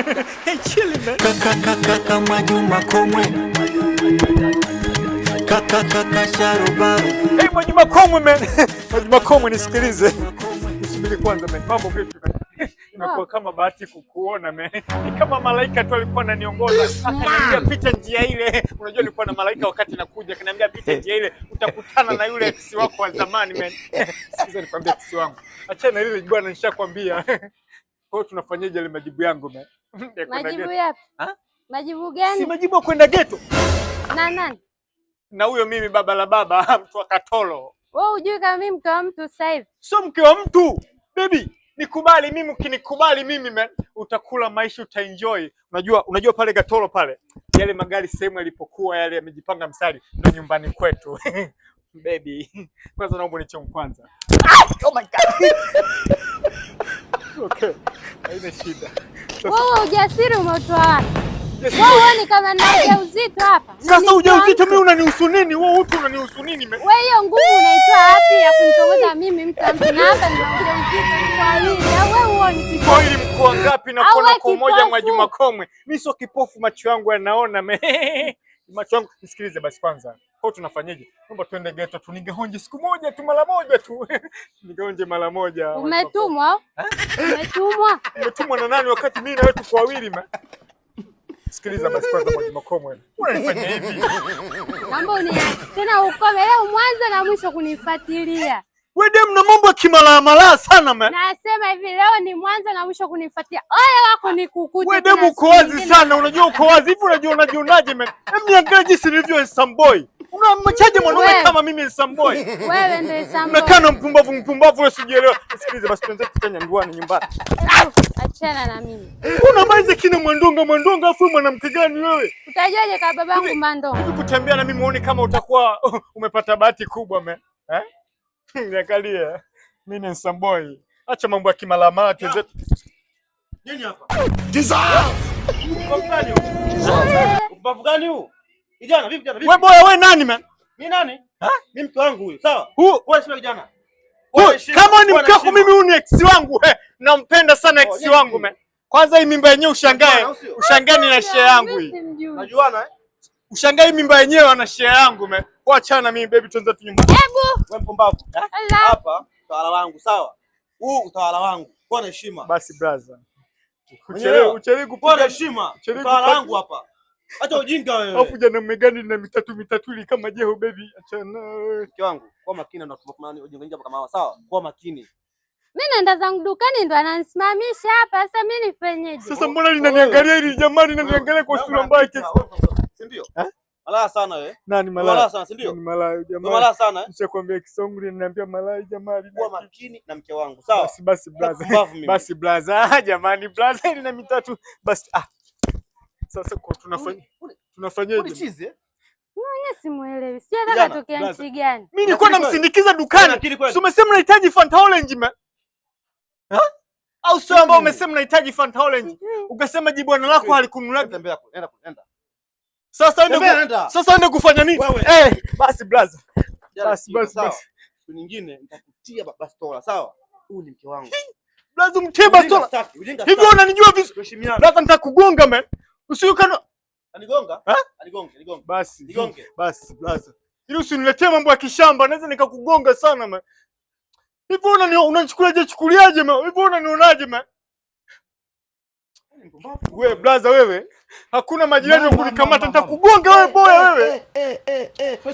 Hey, chilling man. Kaka kaka kama Juma Komwe. Kaka kaka Sharubaru. Hey, Mwajuma Komwe man. Mwajuma Komwe, nisikilize. Usubiri kwanza man. Mambo vipi man? Imekuwa kama bahati kukuona man. Ni kama malaika tu alikuwa ananiongoza. Akaniambia pita njia ile. Unajua nilikuwa na malaika wakati nakuja, akaniambia pita njia ile utakutana na yule ex wako wa zamani man. Sikiza nikwambie ex wangu. Achana lile bwana, nishakwambia. Kwa hiyo tunafanyaje ile majibu yangu man? Ya kwenda Majibu ghetto. yapi? Ha? Majibu Si gani? majibu ya kwenda ghetto. Na nani? Na huyo mimi baba la baba mtu wa Katolo. Wewe hujui kama mimi mke wa mtu sasa hivi? Sio mke wa mtu baby, nikubali mimi. Ukinikubali mimi man, utakula maisha, utaenjoy. Unajua pale Gatolo pale yale magari sehemu yalipokuwa yale yamejipanga mstari, ndo nyumbani kwetu. Baby, kwanza naomba unichomo kwanza. Ah, oh my God. Okay, haina shida. Wewe ujasiri umeutoa wapi? Yes, Wewe huoni kama nina ujauzito hapa? Sasa ujauzito mimi unanihusu nini? Wewe utu unanihusu nini man? Wewe hiyo nguvu unaitoa wapi ya kunitongoza mimi mtu wa mtu na hapa nina ujauzito kwa hili? Au wewe huoni kitu? Kwa hili mkoa ngapi na Au kona wewe kwa moja kipofu? Mwajuma Komwe. Mimi sio kipofu, macho yangu yanaona me. Macho yangu, nisikilize basi kwanza. Kwa tunafanyaje? Naomba twende ghetto tu nigahonje siku moja tu mara moja tu. Nigahonje mara moja. Umetumwa? Umetumwa? Umetumwa na nani wakati mimi na wewe tuko wawili ma? Sikiliza basi kwanza Mwajuma Komwe. Unanifanya hivi? Naomba uniache. Tena ukome leo mwanzo na mwisho kunifuatilia. Wewe dem na mambo ya kimalaa malaa sana man. Nasema hivi leo ni mwanzo na mwisho kunifuatilia. Ole wako nikukute. Wewe tena demu uko siku wazi nyingine. sana, unajua uko wazi hivi, unajua unajionaje man? Hebu niangalie jinsi nilivyo handsome boy. Unamchaje mwanaume Wewe. kama mimi handsome boy? Wewe ndio Sambo. Umekaa na mpumbavu mpumbavu, wewe sijielewa. Sikiliza basi, tuanze kufanya nduani nyumbani. Achana na mimi. Una maize kina Mwandonga Mwandonga, afu mwanamke gani wewe? Utajuaje kama babangu Mandonga? Hivi kutembea na mimi muone kama utakuwa umepata bahati kubwa me. Eh? Niangalie. Mimi ni handsome boy. Acha mambo ya kimalamala tuweze. Nini hapa? Upumbavu gani huu? Upumbavu gani huu? Kijana, vipi kijana? Vipi? Wewe boya, wewe nani man? Mimi nani? Mimi mke wangu huyu, sawa? Huu Wewe heshima kijana. Huyu, Wewe heshima. kama ni Wewe mke wako heshima. mimi huyu ni ex wangu. Nampenda sana ex Oh, yeye wangu man. Kwanza hii mimba yenyewe ushangae. Au sio? Ushangae ni na share yangu hii. Mimi simjui. Unajuana eh? Ushangae mimba yenyewe ana share yangu man. Kwa na mimi baby, tuanze tu nyumbani. Hebu Wewe mpumbavu. ala. Hapa utawala wangu, sawa? Huu utawala wangu. Kuwa na heshima. Basi brother. Uchelewe Umeelewa? uchelewe Kuwa na kupiga heshima. Uchelewe Utawala wangu hapa. Acha ujinga wewe. Alafu jana mmegani na mitatu mitatu ili kama jeho baby. Achana. Mke wangu, kuwa makini na kumani ujinga ujinga kama hawa, sawa? Kuwa makini. Mimi naenda zangu dukani ndo ananisimamisha hapa. Sasa mimi nifanyeje? Sasa mbona linaniangalia hili jamani, linaniangalia kwa sura mbaya kiasi. Si ndio? Eh? Malaya sana wewe. Nani malaya? Malaya sana, si ndio? Ni malaya jamani. Malaya sana eh? Nishakwambia Kisongo linaniambia malaya jamani. Kuwa makini na mke wangu, sawa? Basi basi brother. Pumbavu mimi. Basi brother. Ah, jamani brother ili na mitatu. Basi ah. Sasa kwa tunafanya Ule tunafanyaje? chizi eh? Mimi simuelewi. Sijui hata Kijana, katokea brother. nchi gani. Mimi nilikuwa Unakiri namsindikiza Una dukani. akili kweli? Si umesema unahitaji Fanta Orange man? Ha? Au sio ambao umesema unahitaji Fanta Orange? Sijui. Ukasema jibwana lako halikununulia. Tembea kule, nenda kule, nenda. Sasa ende Tembea, nenda. sasa ende kufanya nini? Wewe. Eh, basi brother. Kijana, Basi, sikiza, basi, sawa? basi. Siku nyingine nitakutia bastola, sawa? Huyu ni mke wangu. Brother mtie Ujinga bastola. sitaki, ujinga Hivi sitaki. unanijua vizuri? Tuheshimiane. Brother nitakugonga man. Usiukano. Anigonga? Eh? Anigonge, nigonge. Basi. Nigonge. Basi brother. Ili usiniletee mambo ya kishamba, naweza nikakugonga sana man. Hivi unanichukuliaje chukuliaje man? Hivi unanionaje man? Wewe brother wewe, hakuna majirani wa kunikamata, nitakugonga wewe boya wewe.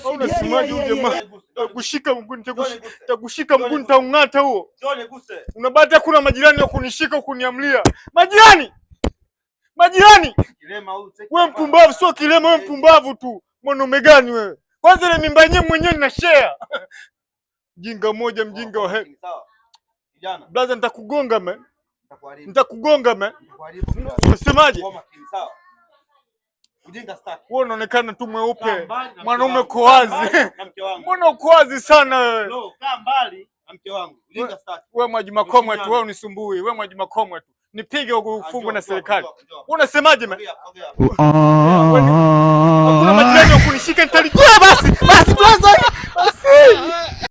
Au unasemaje huyu jamaa? Nitakushika mguu, nitakushika mguu, nitaung'ata huo. Njoo niguse. Una bahati hakuna majirani wa kunishika kuniamlia. Majirani! Majirani! Kilema huyu, cheki. Wewe mpumbavu, sio kilema, wewe mpumbavu tu. Mwanaume gani wewe? Kwanza ile mimba yenyewe mwenyewe nina share. Mjinga mmoja, mjinga wa he. Sawa. Kijana, Brother nitakugonga man. nitakuharibu. Nitakugonga man. Nitakuharibu. Unasemaje? Kuwa makini, sawa? Ujinga sitaki. Wewe unaonekana tu Kaa mweupe. mbali na mke Mwanaume wangu. uko wazi. Kaa mbali na mke wangu. Mbona uko wazi sana wewe? No, kaa mbali na mke wangu. Ujinga sitaki. Wewe Mwajuma Komwe tu, wewe unisumbui. Wewe Mwajuma Komwe tu. Nipige huko ufungwe na serikali. Njoo, njoo, Wewe unasemaje man? Sogea, sogea. Hakuna majirani wa kunishika nitalijua basi. Basi brother. Basi.